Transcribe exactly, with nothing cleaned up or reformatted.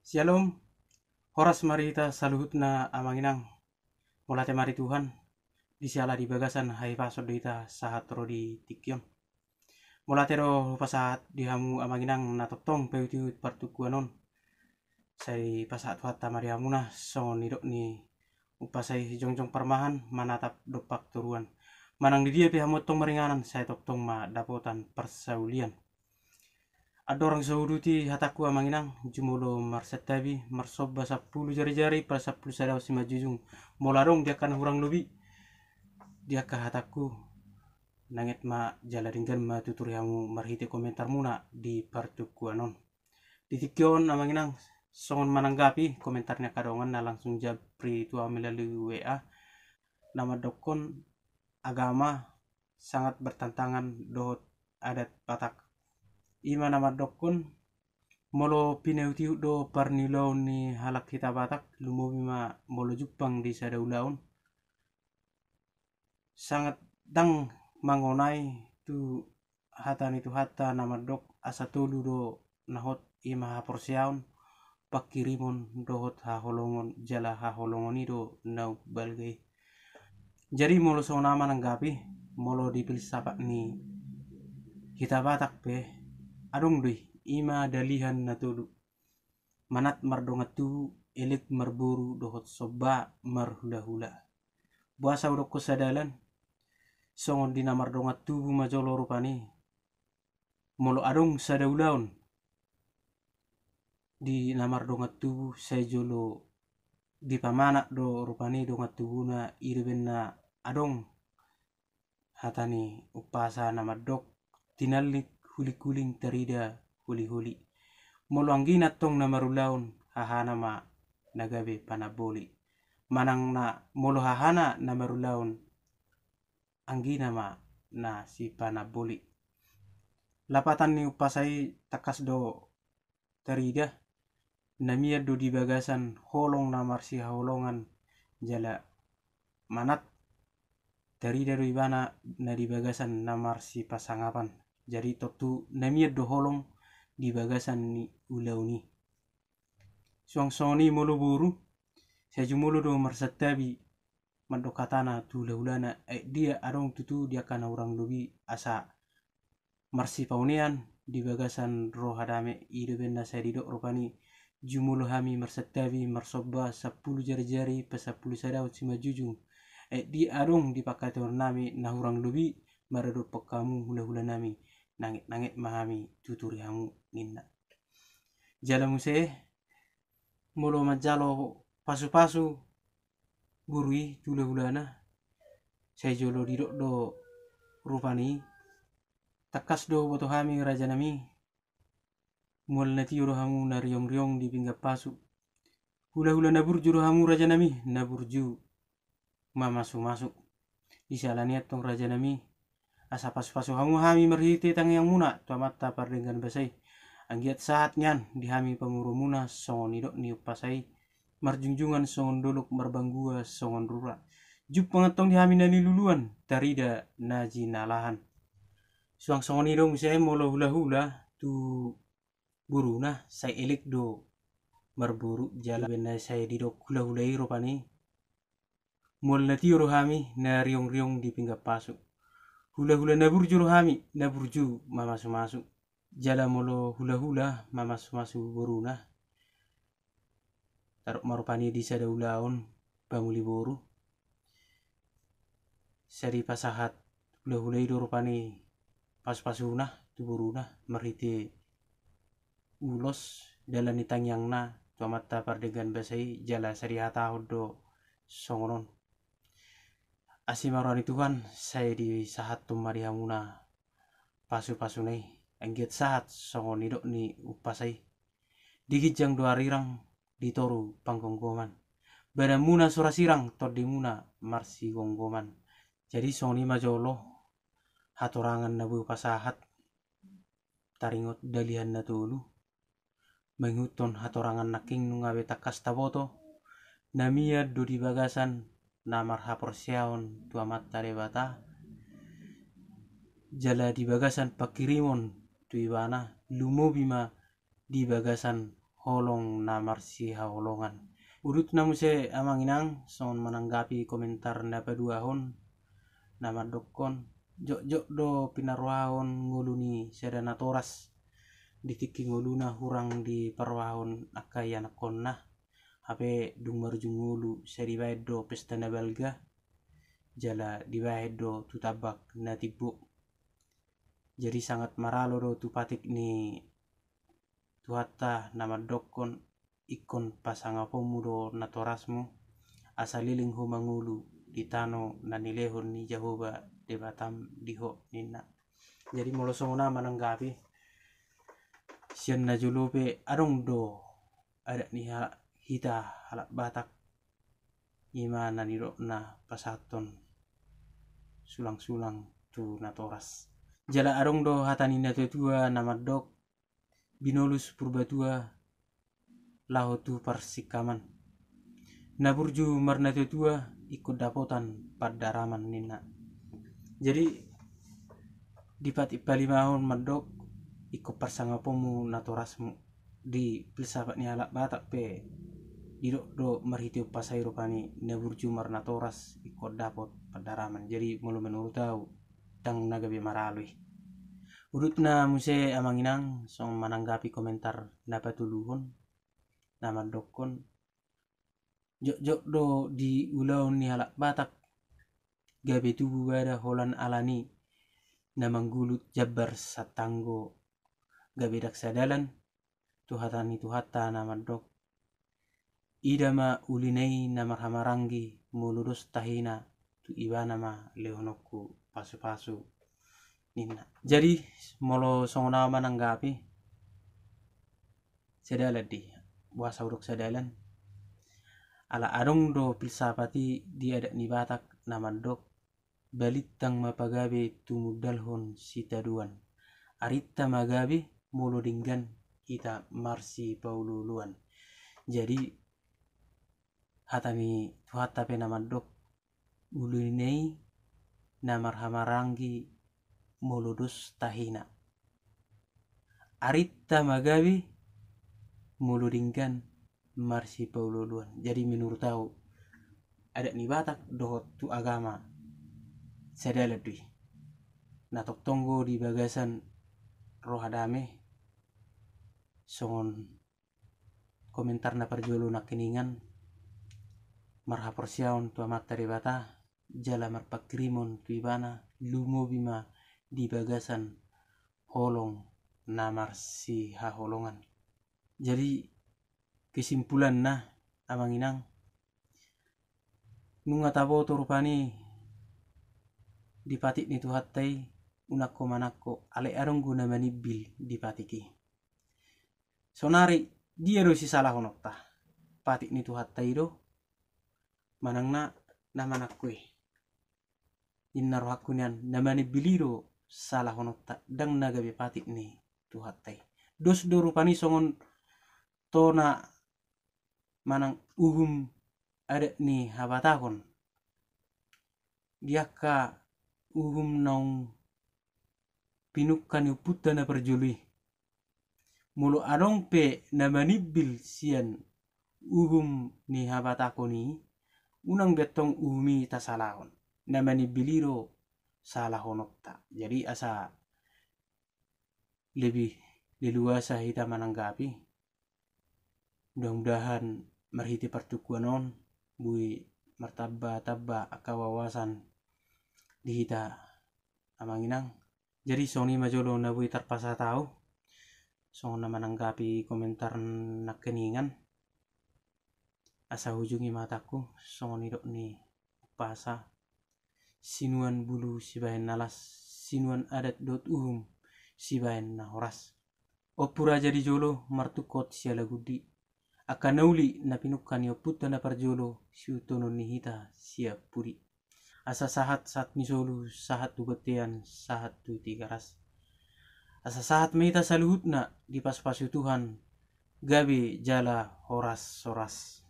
Syalom. Horas ma di hita saluhutna amang inang. Mauliate ma di Tuhan, di siala di bagasan hahipason do hita sahat ro di tingki on. Mauliate do hupasahat di hamu amang inang na tongtong paihutihut partingkian on. Sai pasahat Tuhanta ma di hamuna songon nidok ni umpasa i: Jongjong parmahan, manatap dompak toruan. Manang di dia pe hamu tongtong maringanan, sai tongtong ma dapotan parsaulian. Andorang so huuduti hatangku amang inang, jumolo marsantabi, marsomba sampulu jarijari, pasampulu sada simanjujung. Molo adong di angka na hurang lobi di angka hatangku, nanget ma jala denggan ma tuturi hamu marhite komentarmuna di partingkian on. Di tingki on amang inang, songon mananggapi komentar ni angka dongan na langsung japri tu ahu melalui W A, na mandokkon agama sangat bertentangan dohot adat Batak. I ma na mandokkon, molo pinaihutihut do parniulaon ni halak hita Batak, lumobi ma molo jumpang di sada ulaon, sangat ndang mangonai tu hata ni Tuhanta na mandok: Asa tolu do na hot, i ma haporseaon, pangkirimon dohot haholongon, jala haholongon i do na umbalga i. Jadi molo songon ahu mananggapi, molo di pilsafat ni hita Batak pe adong do i, i ma dalihan na tolu: manat mardongan tubu, elek marboru, dohot somba marhulahula. Boasa hudokkon sadalan? Songon di na mardongan tubu ma jolo rupani, molo adong sada ulaon di na mardongan tubu, sai jolo dipamanat do rupani dongan tubuna, i do umbahen na adong hata ni umpasa na mandok: Tinallik hulinghuling, tarida holiholi. Molo anggina antong na marulaon, hahana ma na gabe panamboli. Manang na molo hahana na marulaon, anggina ma na sipanamboli. Lapatan ni umpasa i tangkas do tarida, na mian do di bagasan holong na marsihaholongan, jala manat tarida do ibana na di bagasan na marsipasangapan. Jadi tontu na mian do holong di bagasan ni ulaon i. Suang songon i molo boru, sai jumolo do marsantabi mandok hatana tu hulahulana, aek dia adong tutu di angka na hurang lobi asa marsipaonean di bagasan roha dame. I do umbahen na sai didok rupani: Jumolo hami marsantabi, marsomba sampulu jarijari, pasampulu sada simanjujung. Aek dia adong di pangkataionnami na hurang lobi maradophon hamu hulahulanami, nangetnanget ma hami tuturi hamu, ninna. Jala muse, molo manjalo pasupasu boru i tu hulahulana, sai jolo didok do rupani: Tangkas do huboto hami rajanami, mual na tio do hamu na riongriong di pinggan pasu. Hulahula na burju do hamu rajanami, na burju mamasumasu. Di siala ni i antong rajanami, asa pasupasu hamu hami marhite tangiangmuna tu Amanta pardenggan basa i. Anggiat sahat nian di hami pamoruonmuna, songon nidok ni umpasa i: Marjungjungan songon dolok, marbanggua songon rura. Jumpang antong di hami na niluluan, tarida na jinalahan. Suang songon i do muse molo hulahula tu boruna, sai elek do marboru. Jala umbahen na sai didok hulahula i rupani: Mual na tio do hami na riongriong di pinggan pasu. Hulahula na burju do hami, na burju mamasumasu. Jala molo hulahula mamasumasu boruna, tadok ma rupani di sada ulaon pamuli boru, sai dipasahat hulahula i do rupani pasupasuna tu boruna marhite ulos, dalan ni tangiangna tu Amanta pardenggan basa i, jala sai dihatahon do songon on: Asi ma roha ni Tuhan, sai disahathon ma di hamuna pasupasuna i, anggiat sahat songon nidok ni umpasa i: Di ginjang do arirang, di toru panggomgoman, badanmuna so ra sirang, tondimuna marsigomgoman. Jadi songon i ma jolo hatorangan na boi hupasahat taringot dalihan na tolu, mangihuthon hatorangan nangkin nunga be tangkas taboto, na mian do di bagasan na marhaporseaon tu Amanta Debata, jala di bagasan pangkirimon tu Ibana, lumobi ma di bagasan holong na marsihaholongan. Udutna muse amang inang songon mananggapi komentar na paduahon na mandokkon, jotjot do pinarohahon ngolu ni sada natoras di tingki ngoluna hurang diparohahon angka ianakkonna. Hape dung marujung ngolu sai dibahen do pesta na balga jala dibahen do tu tambak na timbo. Jadi sangat maralo do tu patik ni Tuhanta na mandokkon, ingkon pasangaponmu do natorasmu asa leleng ho mangolu di tano na nilehon ni Jahowa Debatam di ho ninna. Jadi molo songon na mananggapi sian na jolo pe adong do adat ni halak hita halak Batak ima na nidokna pasahathon sulang-sulang tu natoras. Jala adong do hata ni natuatua na mandok, binolus Purbatua laho tu parsikaman. Na burju marnatuatua ingkon dapotan pandaraman ninna. Jadi di patik palimahon mandok ingkon parsangaponmu natorasmu. Di filsafat ni halak Batak pe didok do marhite umpasa i rupani na burju marnatoras ingkon dapot pandaraman. Jadi molo menurut au ndang na gabe maralo i. Udutna muse amang inang songon mananggapi komentar na patoluhon na mandokkon, jotjot do di ulaon ni halak Batak gabe tubu bada holan alani na manggulut jambar satanggo gabe daksa dalan tu hata ni Tuhanta na mandok, ida ma ulina i na marhamaranggi molo dos tahina tu ibana ma lehononku pasupasu ninna. Jadi molo songon au mananggapi sadalan di boasa hudok sadalan ala adong do filsafat i di adat ni Batak na mandok, balintang ma pagabe tumundalhon sitadoan. Arinta ma gabe molo denggan hita marsipaolooloan. Jadi hata ni Tuhanta pe na mandok, ulina i na marhamaranggi molo dos tahina. Arinta ma gabe molo denggan marsipaolooloan. Jadi menurut au adat ni Batak dohot tu agama sadalan do i. Na tongtong do di bagasan roha dame songon komentar na parjolo nangkiningan, marhaporseaon tu Amanta Debata jala marpanghirimon tu ibana lumobi ma di bagasan holong na marsihaholongan. Jadi kesimpulanna amang inang, nunga taboto rupani di patik ni Tuhanta i, unang ho manangko alai adong do na manimbil di patik i. Sonari dia do sisalahononta? Patik ni Tuhanta i do manang na na manangko i? Inna rohangku nian na manimbil i do salahononta, ndang na gabe patik ni Tuhanta i. Dos do rupani songon tona manang uhum adat ni habatahon di angka uhum naung pinungka ni ompunta na parjolo i. Molo adong pe na manimbil sian uhum ni habatahon i, unang be tong uhum i tasalahon. Na manimbil i do salahononta. Jadi asa lebih leluasa hita mananggapi. Mudah-mudahan marhite partukuan on boi martamba-tamba angka wawasan di hita amang inang. Jadi songon i ma jolo na boi tarpasahat au songon na mananggapi komentar nangkiningan. Asa hujungi ma hatangku songon nidok ni umpasa, sinuan bulu sibahen na las, sinuan adat dohot uhum sibahen na horas. Ompu raja di jolo martungkot siala gundi, angka na uli na pinungka ni ompunta na parjolo siutonon ni hita sian pudi. Asa sahat sahat ni solu, sahat tu bontean, sahat tu Tigaras. Asa sahat ma hita saluhutna dipasupasu Tuhan, gabe jala horas-horas.